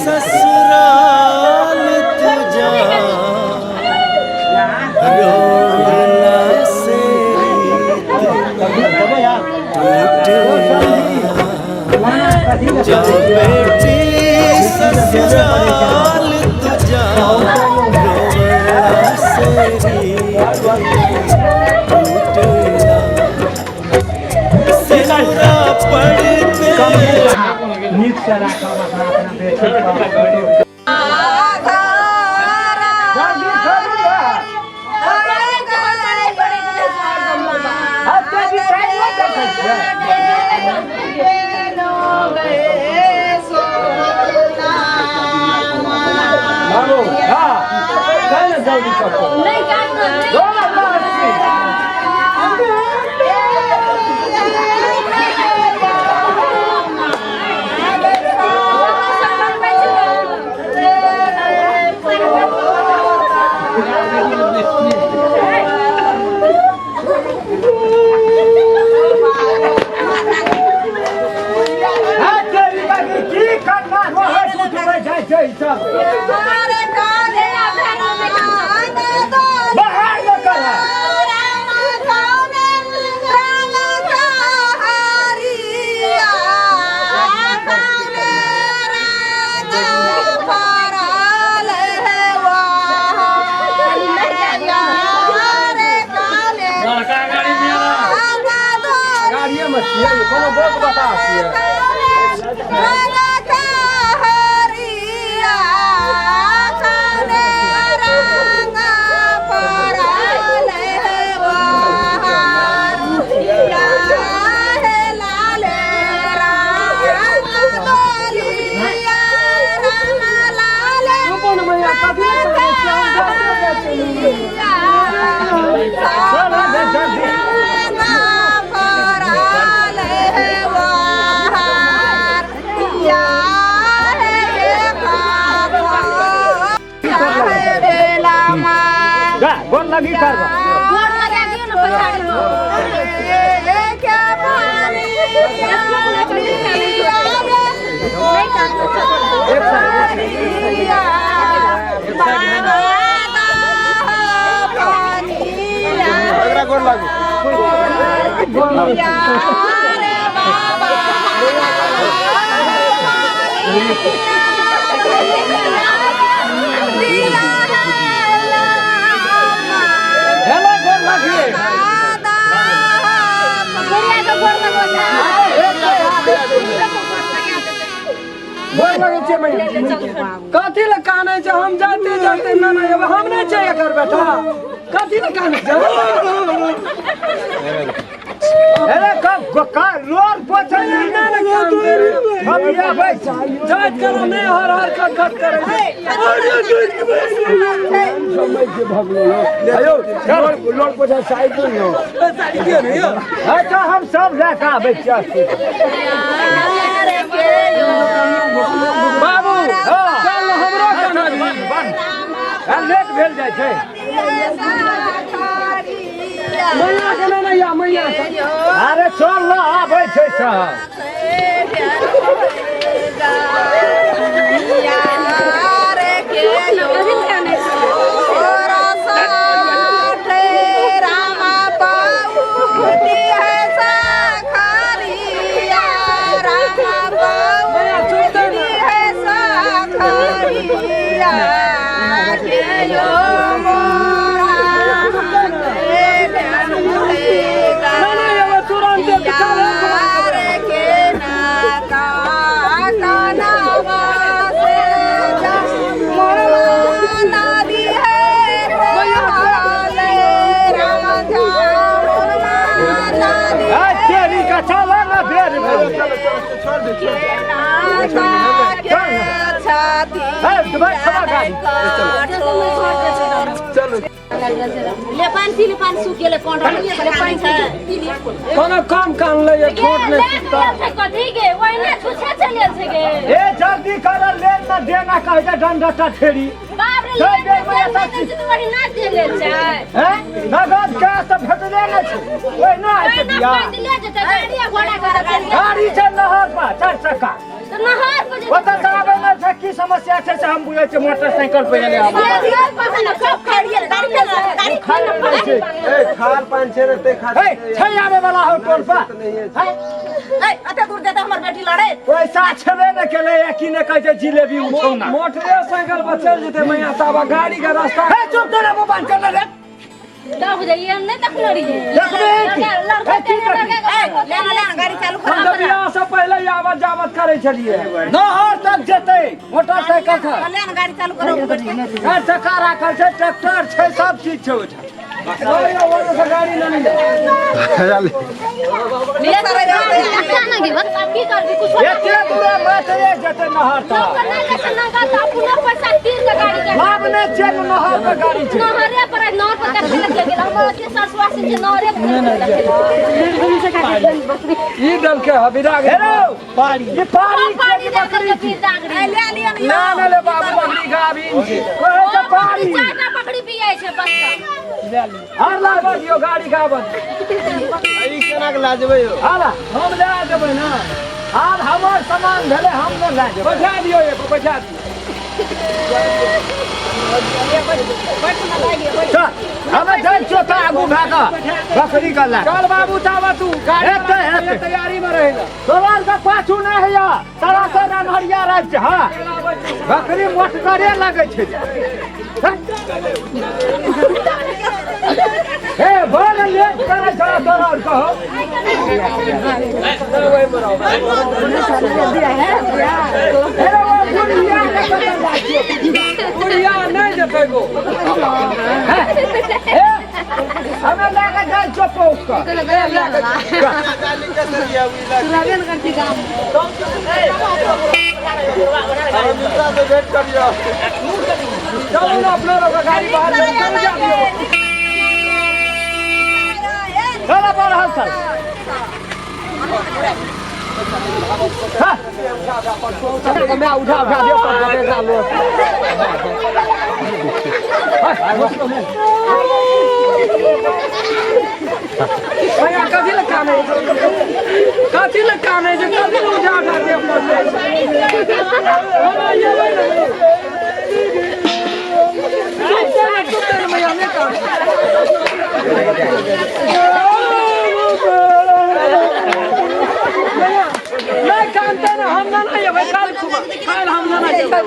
ससुराल तू जा, रोवला से टूटे जा बेटी ससुराल तू जा, रोवला से टूटे सिनुरा पड़ते। नीकसँ राखब अपना अपना बेटी। बाबू हाँ काहे ने जल्दी करतो? की करना रहै उठबै जाइ छै ई सब बाहर न कर। लड़का गाड़ी में गाड़िए में छियै, कोनो बहुत बता छियै। चुप न मैया, कथी लए करै छियै? हम जाते जाइ छियै। चल जल्दी। जा गोर लगी कर। एकरा गोर लागू। हेलो, गोर लगी। गोर लगै छियै मैया। कथी लए कानै छै? हम जाते जाते ना ना हम नहि छै एकर बेटा। कथी लए कानै छै? अरे कब का लोर पोछै ना ना हम आबै छी। जाइत करो नहि हर हर खट खट करै छै। अयो लोर पोछै साइकिल नो। अच्छा, हम सब लए कऽ आबै छियै। बाबू चल, हमरो काना दी। लेट भेल जाइ छै। मैया के ना या मैया के। अरे चल न, आबै छै सब। मैया चुप ना। ना ना एगो तुरंत निकाल। तेरी का चल न, बेर भेल। ले पानी पी ले, पानी सूख गेलै, कोन ले पानी पी ले। कोनो काम काम ले छोट ले नहि सुतता। कथी गे, ओहिना छुछे चलि छै गे। ए जल्दी कर, ले न देना कहै छै डंडा ठेरी। बाप रे, ले ले ले ले ले, तऽ ओहिना चलि छै। हैं, नगद कैश तऽ भेटले नहि छै, ओहिना आइ छै। ओहिना बियाह पैदले जेतै, गाड़ी आ घोड़ा करऽ चलि। गाड़ी छै नहर पर चारि चक्का। तऽ नहर पर जेतै। ओतऽ चलाबै नहि छै, की समस्या? छै से हम बुझै छियै मोटरसाइकिल पे एलै हम। ये ए खाल पान छै रे ते खातिर हे छै आबै वाला हो टोल पर। नहीं है। अते दूर देता हमर बेटी लड़े पैसा छेबे ने केलै या की ने कहै छै जिलेबी उठौना। मोटरे साइकिल पर चलि जेतै मैया ताबा गाड़ी के रास्ता। हे चुप तोरा मुँह बंद कर ले रे। दब जाइए नहीं देखने रहिए। देखबे की? लड़का हे, की देखबी? लेना लेना गाड़ी चालू हम करो। तऽ बियाह से पहिले ही आवत जावत करै छलियै। नहर तक जेतै मोटरसाइकिल से। लेना गाड़ी चालू करो। चारि चक्का राखल छै, ट्रैक्टर छै, सब चीज छै ओहिठाम। ओने से गाड़ी नहि ले। की करबी कुछ एते दूर मोटरे जेतै नहर तक। अपना पैसा तीर के गाड़ी के लाभ नहि छै नहर पर गाड़ी छै। नहरे पर नहर पर देखै लग गेल हमर अथी सरसुआ से जे नहरे पर ई देलकै ह विदा हे रौ पारी ई पारी पानी दे के फिर दागड़ी ले लियो ना ना ले बाबू बकरी गाभिन छै। कहै छै पारी। चारटा बकरी बियाइ छै बस। हर ला आबऽ दियौ गाड़ी के आबऽ दियौ। ई केना के ला जेबै यौ? हाला हम लए देबै ना। आब हमर सामान भेलै हम नहि लए जेबै। बैठा दियौ एगो बैठा दियौ। चल हमे जाइ छियौ तऽ आगू भए कऽ बकरी के लए। चल बाबू ताबा तू गाड़ी एतै, एतै। तैयारी में रहै ला। तोरा के पाछू नहि हैया तोरा से रनहरिया रहै छै। हँ बकरी मोटगरे लगै छै। हे बड़ लेट करै छौ तोरा आर कहो। हे रौ, बुढ़िया के कतऽ जाइ छियौ? बुढ़िया नहि जेतै गो। हे हमे लए कऽ जाइ छियौ पहुँच कऽ। मित्रा से भेंट करियो। चलू ने अपना लोग गाड़ी बाहर चलू जा दियौ। चल बढ़ल चल। हाँ। मैं उठा उठा दियो पर बेटा लो। भैया कथी लए कानै छै? कथी लए कानै छै? कथी लए उठा उठा के पड़लै छै? हमरा एबै ने। चुप कर ने, चुप कर ने भैया, नहि कानै। भैया, नहि कानतै ने, हम नहि एबै काल्हि खुमा। काल्हि हम नहि जेबै।